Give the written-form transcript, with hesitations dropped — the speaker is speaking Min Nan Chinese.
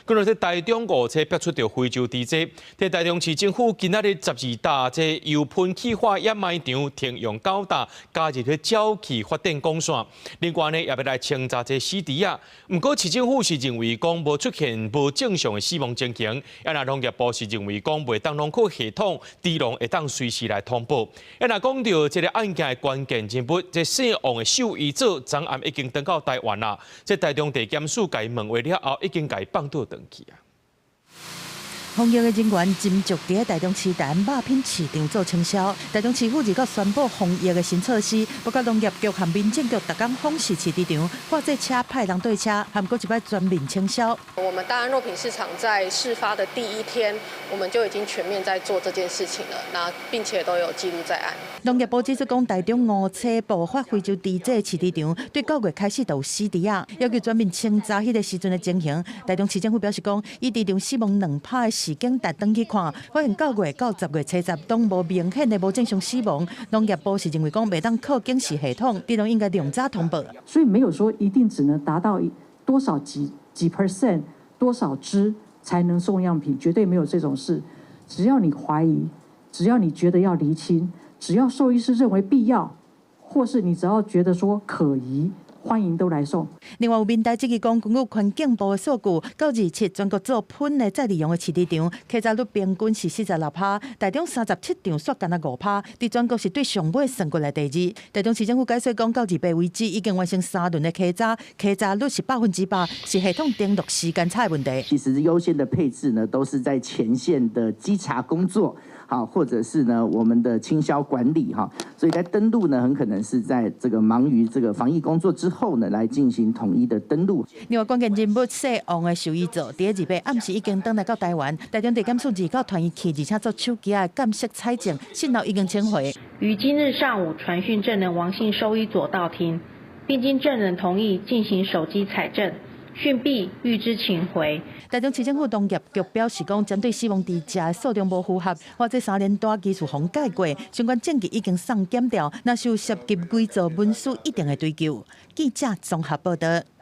根據這台中五車爆出著非洲豬災，這台中市政府今仔日12搭這油噴氣化掩埋場停用9搭，加入這沼氣發電管線。另外呢，也欲來清查這死豬仔。毋過市政府是認為講無出現無正常的死亡情形，啊若農業部是認為講袂當攏靠系統，豬農會當隨時來通報。啊若講著這个案件的關鍵人物，這姓王的獸醫組昨暗已經轉到台灣啦。這台中地檢署共伊問話了後，已經共伊放倒轉去啊。防疫的人員斟酌佇台中市大肉品市場做清消。台中市府29宣布防疫的新措施，包括農業局和民政局逐工訪視飼豬場，貨載車派人對車，和閣一擺全面清消。我們大安肉品市場在事發的第一天，我們就已經全面在做這件事情了，那並且都有記錄在案。農業部指出講，台中五車爆發非洲豬災飼豬場，對9月開始就有死豬仔，要求全面清查彼个時陣的情形。台中市政府表示講，以豬場死亡2趴的時間值轉去看，發現9月到10月初10攏無明顯的無正常死亡。農業部是認為講，袂當靠警示系統，豬農應該量早通報。所以沒有說一定只能達到多少幾幾 percent 多少隻才能送樣品，絕對沒有這種事。只要你懷疑，只要你覺得要釐清，只要獸醫師認為必要，或是你只要覺得說可疑，歡迎都來送。另外有民代質疑講，根據環境部的數據，到27全國做噴的再利用的飼豬場，篩查率平均是46趴，台中37場煞干焦5趴，佇全國是對上尾算過來第二。台中市政府解釋講，到28為止已經完成三輪的篩查，篩查率是100%，是系統登錄時間差的問題。其實優先的配置呢，都是在前線的稽查工作，好，或者是呢我們的清消管理哈，所以在登錄呢，很可能是在這個忙於這個防疫工作之後呢，來進行統一的登錄。另外，關鍵人物姓王的獸醫組，佇28暗時已經轉來到台灣，台中地檢署29傳伊去，而且做手機的鑑識採證，訊後已經請回。於今日上午傳訊證人王姓獸醫佐到庭，並經證人同意進行手機採證。訊畢，諭知請回。台中市政府農業局表示講，針對死亡豬隻的數量無符合，或者三連單技術方解過，相關證據已經送檢調，若是有涉及偽造文書，一定會追究。記者綜合報道。